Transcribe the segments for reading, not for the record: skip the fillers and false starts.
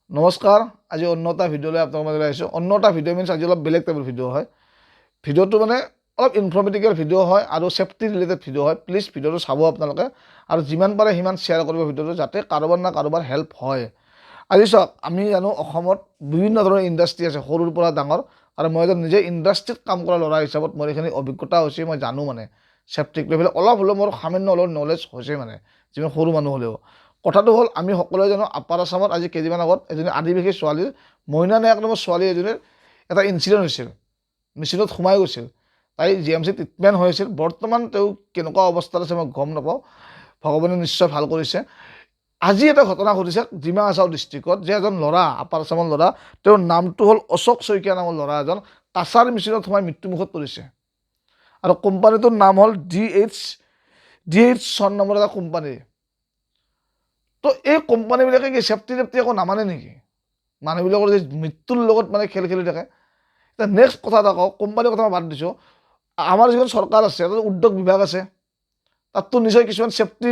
নমস্কাৰ, আজি অন্য এটা ভিডিঅ' লৈ আপোনালোকৰ মাজলৈ আহিছোঁ। অন্য এটা ভিডিঅ' মিনছ আজি অলপ বেলেগ টাইপৰ ভিডিঅ' হয়। ভিডিঅ'টো মানে অলপ ইনফৰ্মেটিকেল ভিডিঅ' হয় আৰু ছেফটি ৰিলেটেড ভিডিঅ' হয়। প্লিজ ভিডিঅ'টো চাব আপোনালোকে আৰু যিমান পাৰে সিমান শ্বেয়াৰ কৰিব ভিডিঅ'টো, যাতে কাৰোবাৰ না কাৰোবাৰ হেল্প হয়। আজি চাওক, আমি জানো অসমত বিভিন্ন ধৰণৰ ইণ্ডাষ্ট্ৰি আছে, সৰুৰ পৰা ডাঙৰ। আৰু মই এজন নিজে ইণ্ডাষ্ট্ৰিত কাম কৰা ল'ৰা হিচাপত মোৰ এইখিনি অভিজ্ঞতা হৈছে। মই জানো মানে ছেফটিক লৈ পেলাই অলপ হ'লেও মোৰ সামান্য হ'লেও নলেজ হৈছে, মানে যিমান সৰু মানুহ হ'লেও। কথাটো হ'ল, আমি সকলোৱে জানো আপাৰ আছামত আজি কেইদিনমান আগত এজনী আদিবাসী ছোৱালীৰ, মইনা নায়ক নামৰ ছোৱালী এজনীৰ এটা ইনচিডেণ্ট হৈছিল। মেচিনত সোমাই গৈছিল। তাই জিএমচি ট্ৰিটমেণ্ট হৈ আছিল। বৰ্তমান তেওঁ কেনেকুৱা অৱস্থাত আছে মই গম নাপাওঁ, ভগৱানে নিশ্চয় ভাল কৰিছে। আজি এটা ঘটনা ঘটিছে ডিমা হাছাও ডিষ্ট্ৰিক্টত যে এজন ল'ৰা, আপাৰ আছামৰ ল'ৰা, তেওঁৰ নামটো হ'ল অশোক শইকীয়া নামৰ ল'ৰা এজন কাছাৰ মেচিনত সোমাই মৃত্যুমুখত পৰিছে। আৰু কোম্পানীটোৰ নাম হ'ল ডি এইচ চন নামৰ এটা কোম্পানী। তো এই কোম্পানীবিলাকে কি ছেফটি টেফটি একো নামানে নেকি? মানুহবিলাকৰ যে মৃত্যুৰ লগত মানে খেল খেলি থাকে। এতিয়া নেক্সট কথা এটা কওঁ, কোম্পানীৰ কথা মই বাদ দিছোঁ। আমাৰ যিখন চৰকাৰ আছে, তাত উদ্যোগ বিভাগ আছে, তাততো নিশ্চয় কিছুমান ছেফটি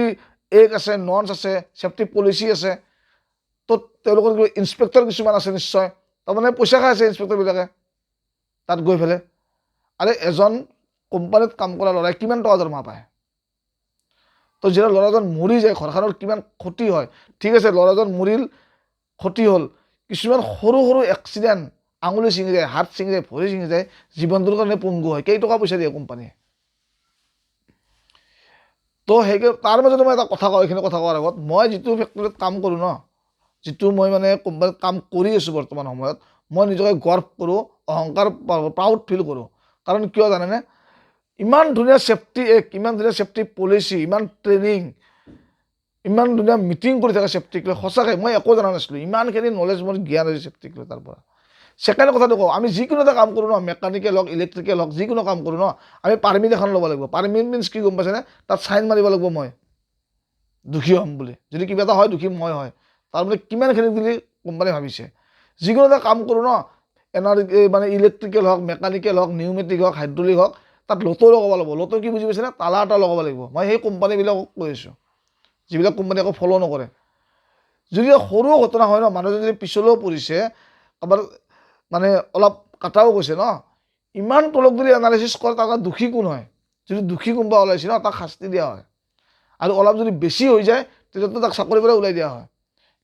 এক্ট আছে, নৰ্মছ আছে, ছেফটি পলিচি আছে। তো তেওঁলোকৰ ইনস্পেক্টৰ কিছুমান আছে নিশ্চয়। তাৰমানে পইচা খাই আছে ইনস্পেক্টৰবিলাকে তাত গৈ পেলাই। আৰে, এজন কোম্পানীত কাম কৰা ল'ৰাই কিমান টকা দৰমহা পায়? তো যেতিয়া ল'ৰাজন মৰি যায়, ঘৰখনৰ কিমান ক্ষতি হয়। ঠিক আছে, ল'ৰাজন মৰিল, ক্ষতি হ'ল। কিছুমান সৰু সৰু এক্সিডেণ্ট, আঙুলি ছিঙি যায়, হাত ছিঙি যায়, ভৰি ছিঙি যায়, জীৱনটোৰ কাৰণে পংগু হয়। কেইটকা পইচা দিয়ে কোম্পানীয়ে? তো সেই তাৰ মাজতে মই এটা কথা কওঁ। এইখিনি কথা কোৱাৰ আগত, মই যিটো ফেক্টৰীত কাম কৰোঁ ন, যিটো মই মানে কোম্পানীত কাম কৰি আছোঁ বৰ্তমান সময়ত, মই নিজকে গৰ্ব কৰোঁ, অহংকাৰ, প্ৰাউড ফিল কৰোঁ। কাৰণ কিয় জানেনে? ইমান ধুনীয়া ছেফটি এক্ট, ইমান ধুনীয়া ছেফটি পলিচি, ইমান ট্ৰেইনিং, ইমান ধুনীয়া মিটিং কৰি থাকে ছেফটিক লৈ। সঁচাকৈ মই একো জনা নাছিলোঁ, ইমানখিনি নলেজ মোৰ জ্ঞান হৈছে ছেফটিক লৈ তাৰ পৰা। ছেকেণ্ড কথাটো কওঁ, আমি যিকোনো এটা কাম কৰোঁ ন, মেকানিকেল হওক, ইলেক্ট্ৰিকেল হওক, যিকোনো কাম কৰোঁ ন, আমি পাৰ্মিট এখন ল'ব লাগিব। পাৰ্মিট মিনছ কি গম পাইছেনে? তাত চাইন মাৰিব লাগিব মই দোষী হ'ম বুলি। যদি কিবা এটা হয়, দোষী মই হয়। তাৰমানে কিমানখিনি বুলি কোম্পানী ভাবিছে। যিকোনো এটা কাম কৰোঁ ন, এনাৰ মানে ইলেক্ট্ৰিকেল হওক, মেকানিকেল হওক, নিউমেটিক হওক, হাইড্ৰলিক হওক, তাত লটো লগাব লাগিব। লটো কি বুজি পাইছেনে? তালা এটা লগাব লাগিব। মই সেই কোম্পানীবিলাকক কৈ আছোঁ, যিবিলাক কোম্পানী একো ফ'ল' নকৰে। যদি সৰু ঘটনা হয় ন, মানুহজন যদি পিছলৈও পৰিছে, কাৰোবাৰ মানে অলপ কাটাও গৈছে ন, ইমান তলক যদি এনালাইচিছ কৰে, তাৰ দোষী কোন হয়? যদি দোষী কোনোবা ওলাইছে ন, তাক শাস্তি দিয়া হয়। আৰু অলপ যদি বেছি হৈ যায়, তেতিয়াতো তাক চাকৰিৰ পৰা ওলাই দিয়া হয়।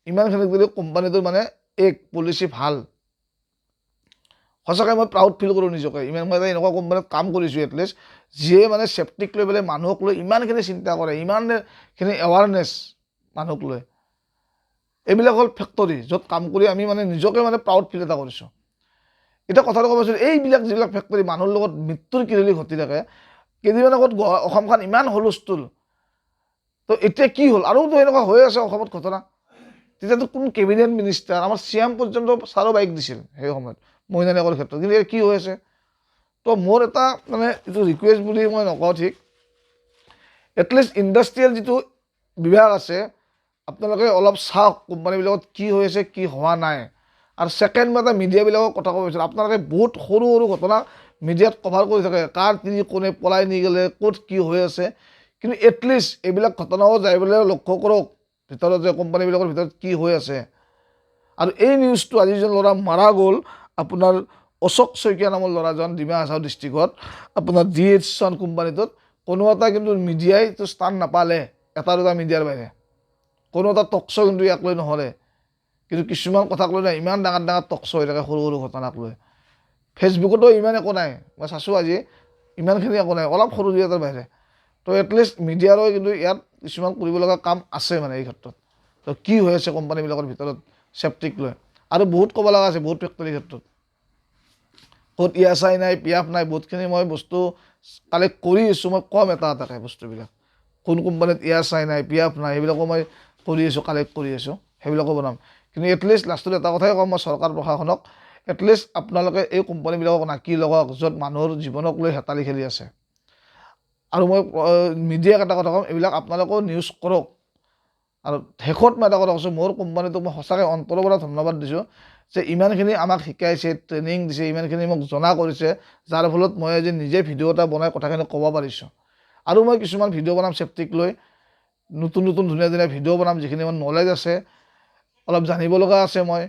ইমানখিনি যদি কোম্পানীটোৰ মানে এক পলিচি ভাল। সঁচাকৈ মই প্ৰাউড ফিল কৰোঁ নিজকে, ইমান মই এটা এনেকুৱা কোম্পানীত কাম কৰিছোঁ এটলিষ্ট, যিয়ে মানে ছেফটিক লৈ পেলাই, মানুহক লৈ ইমানখিনি চিন্তা কৰে, ইমানখিনি এৱাৰনেছ মানুহক লৈ। এইবিলাক হ'ল ফেক্টৰী য'ত কাম কৰি আমি মানে নিজকে মানে প্ৰাউড ফিল এটা কৰিছোঁ। এতিয়া কথাটো ক'ব বিচাৰিছোঁ, এইবিলাক যিবিলাক ফেক্টৰী মানুহৰ লগত মৃত্যুৰ কিৰিলি ঘটি থাকে। কেইদিনমান আগত অসমখন ইমান হুলস্থুল, তো এতিয়া কি হ'ল? আৰুতো এনেকুৱা হৈ আছে অসমত ঘটনা। তেতিয়াতো কোন কেবিনেট মিনিষ্টাৰ, আমাৰ চি এম পৰ্যন্ত ছাৰো বাইক দিছিল সেই সময়ত মইনা নায়কৰ ক্ষেত্ৰত। কিন্তু এতিয়া কি হৈ আছে? তো মোৰ এটা মানে এইটো ৰিকুৱেষ্ট বুলি মই নকওঁ ঠিক, এটলিষ্ট ইণ্ডাষ্ট্ৰিয়েল যিটো বিভাগ আছে, আপোনালোকে অলপ চাওক কোম্পানীবিলাকত কি হৈ আছে, কি হোৱা নাই। আৰু ছেকেণ্ড, মই এটা মিডিয়াবিলাকক কথা ক'ব বিচাৰোঁ। আপোনালোকে বহুত সৰু সৰু ঘটনা মিডিয়াত কভাৰ কৰি থাকে, কাৰ তিনি কোনে পলাই নি গ'লে, ক'ত কি হৈ আছে। কিন্তু এটলিষ্ট এইবিলাক ঘটনাও যাই পেলাই লক্ষ্য কৰক ভিতৰত যে কোম্পানীবিলাকৰ ভিতৰত কি হৈ আছে। আৰু এই নিউজটো, আজি যিজন ল'ৰা মাৰা গ'ল, আপোনাৰ অশোক শইকীয়া নামৰ ল'ৰাজন, ডিমা হাছাও ডিষ্ট্ৰিক্টত আপোনাৰ ডি এইচ চন কোম্পানীটোত, কোনো এটা কিন্তু মিডিয়াই এইটো স্থান নাপালে। এটা দুটা মিডিয়াৰ বাহিৰে কোনো এটা টকশ্ব কিন্তু ইয়াক লৈ নহ'লে। কিন্তু কিছুমান কথাক লৈ নাই ইমান ডাঙৰ ডাঙৰ টকশ্ব হৈ থাকে, সৰু সৰু ঘটনাক লৈ। ফেচবুকতো ইমান একো নাই, মই চাইছোঁ আজি, ইমানখিনি একো নাই, অলপ সৰু দুই এটাৰ বাহিৰে। তো এটলিষ্ট মিডিয়াৰো কিন্তু ইয়াত কিছুমান কৰিব লগা কাম আছে মানে এই ক্ষেত্ৰত। তো কি হৈ আছে কোম্পানীবিলাকৰ ভিতৰত ছেফটিক লৈ, আৰু বহুত ক'ব লগা আছে বহুত ফেক্টৰীৰ ক্ষেত্ৰত, ক'ত ইএছআই নাই, পিএফ নাই, বহুতখিনি মই বস্তু কালেক্ট কৰি আছোঁ। মই ক'ম এটা এটাকৈ বস্তুবিলাক, কোন কোম্পানীত ইএছআই নাই, পিএফ নাই, সেইবিলাকো মই কৰি আছোঁ, কালেক্ট কৰি আছোঁ, সেইবিলাকো বনাম। কিন্তু এটলিষ্ট লাষ্টত এটা কথাই ক'ম মই চৰকাৰ প্ৰশাসনক, এটলিষ্ট আপোনালোকে এই কোম্পানীবিলাকক নাকি লগাওক য'ত মানুহৰ জীৱনক লৈ হেতালি খেলি আছে। আৰু মই মিডিয়াক এটা কথা ক'ম, এইবিলাক আপোনালোকেও নিউজ কৰক। আৰু শেষত মই এটা কথা কৈছোঁ, মোৰ কোম্পানীটোক মই সঁচাকৈ অন্তৰৰ পৰা ধন্যবাদ দিছোঁ যে ইমানখিনি আমাক শিকাইছে, ট্ৰেইনিং দিছে, ইমানখিনি মোক জনা কৰিছে, যাৰ ফলত মই আজি নিজে ভিডিঅ' এটা বনাই কথাখিনি ক'ব পাৰিছোঁ। আৰু মই কিছুমান ভিডিঅ' বনাম ছেফটিক লৈ, নতুন নতুন ধুনীয়া ধুনীয়া ভিডিঅ' বনাম, যিখিনি মোৰ নলেজ আছে, অলপ জানিব লগা আছে মই।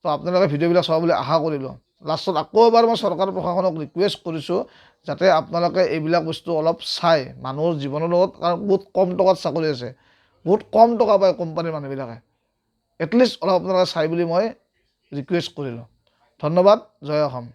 তো আপোনালোকে ভিডিঅ'বিলাক চাব বুলি আশা কৰিলোঁ। লাষ্টত আকৌ এবাৰ মই চৰকাৰ প্ৰশাসনক ৰিকুৱেষ্ট কৰিছোঁ যাতে আপোনালোকে এইবিলাক বস্তু অলপ চাই মানুহৰ জীৱনৰ লগত, কাৰণ বহুত কম টকাত চাকৰি আছে, বহুত কম টকা পায় কোম্পানীৰ মানুহবিলাকে। এটলিষ্ট অলপ আপোনালোকে চাই বুলি মই ৰিকুৱেষ্ট কৰিলোঁ। ধন্যবাদ। জয় অসম।